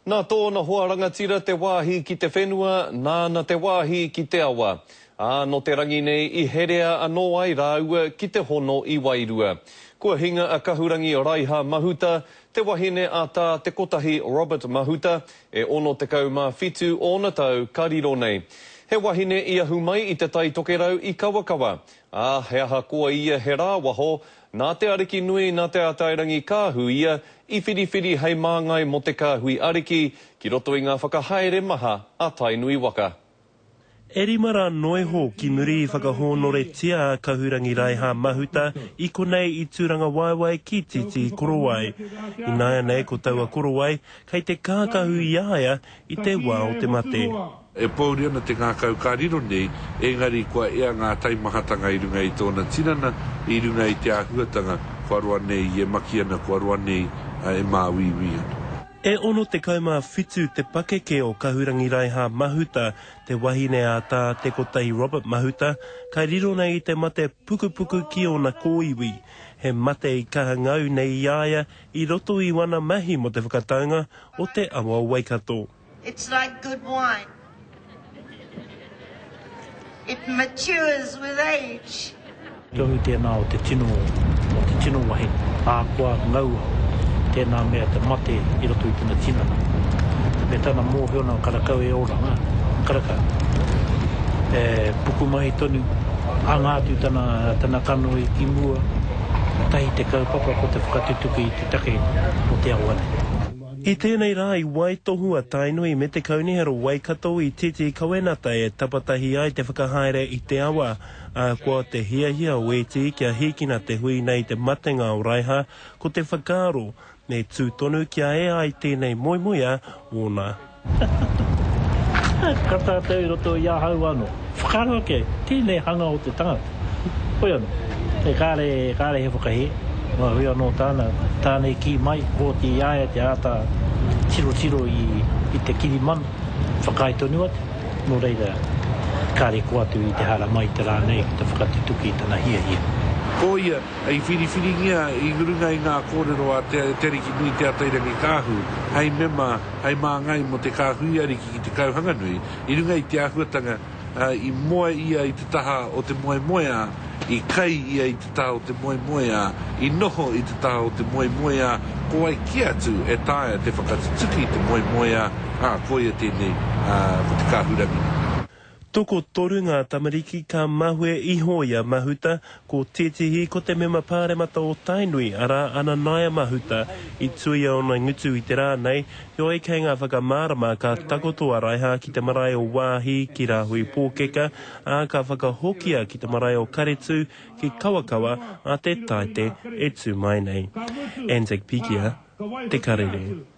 Nā tōna hoa rangatira te wāhi ki te whenua, nāna te wāhi ki te awa. Ā, nō te rangi nei i herea anō ai rāua ki te hono i wairua. Kua hinga a Kahurangi Raiha Mahuta, te wahine a Tā Te Kotahi Robert Mahuta, e 67 ōna tau ka riro nei. He wahine i ahu mai i Te Tai Tokerau i Kawakawa, ā, he ahakoa ia he rāwaho, Nā te Ariki nui, nā Te Ātairangi Kāhu ia i whiriwhiri hei māngai mō te kāhui ariki ki roto i ngā whakahaere maha a Tainui waka. E rima rā noiho ki muri i whakahōnoretia a Kahurangi Raiha Mahuta i konei i Tūrangawaewae ki Titi Korowai. Ināianei ko taua korowai kei te kākahu i a ia i te wā o te mate. E pōuri ana te ngākau ka riro nei, engari kua ea ngā taimahatanga i runga i tōna tinana, i runga i te āhuatanga kua roa nei e maki ana, kua roa nei e māuiui ana. E 67 te pakeke o Kahurangi Raiha Mahuta, te wahine a Tā Te Kotahi Robert Mahuta, ka riro nei i te mate pukupuku ki ōna kōiwi. He mate i kaha ngau nei i a ia i roto i wana mahi mō te whakataunga o te awa o Waikato. It's like good wine. It matures with age. Tohu tēnā o te tino, o te tino wahine, ahakoa ngaua tēnā mea te mate i roto i tana tinana. Me tana mōhio nā karakau e ora, ngā, karakau. E pukumahi tonu, anga atu tana, tana kanohi ki mua, tahi te kaupapa ko te whakatutuki i te take o te awa nei. I tēnei rā i waitohu a Tainui me te Kaunihera o Waikato i tētehi kawenata e tapatahi ai te whakahaere i te awa. Ahakoa te hiahia o ētehi kia hīkina te hui nei i te matenga o Raiha, ko te whakaaro, me tū tonu kia ea ai tēnei moemoeā ōna. Ka tātou i roto i ahau anō. Whakaaro ake, tēnei hanga o te tangata. Hoi anō, e kāre, kāre he whakahē, nō hoi anō tāna, tāna i kī mai, kua oti i a ia te āta tirotiro i, i te kirimana, whakaae tonu atu, nō reira, kāre kō atu i te haramai te rā nei ki te whakatutuki i tana hiahia. Ko ia i whiriwhiringia i runga i ngā kōrero a Te Arikinui Te Atairangikaahu hei mema, hei māngai mō te Kāhui Ariki ki te Kauhanganui, i runga i te āhuatanga i moe ia i te taha o te moemoeā, i kai ia i te taha o te moemoeā, i noho i te taha o te moemoeā, ko wai kē atu e taea te whakatutuki i te moemoeā, ā, koia tēnei, ā, ko te kāhurangi nei. Tokotoru ngā tamariki ka mahue iho i a Mahuta, ko tētehi ko te mema pāremata o Tainui, arā, a Nanaia Mahuta, i tuia ōna ngutu i te rā nei, Heoi kei ngā whakamārama ka takoto a Raiha ki te marae o Waahi ki Rāhui Pōkeka, ā, ka whakahokia ki te marae o Karetū ki Kawakawa a te Taite e tū mai nei. Anzac Pikia, Te Karere.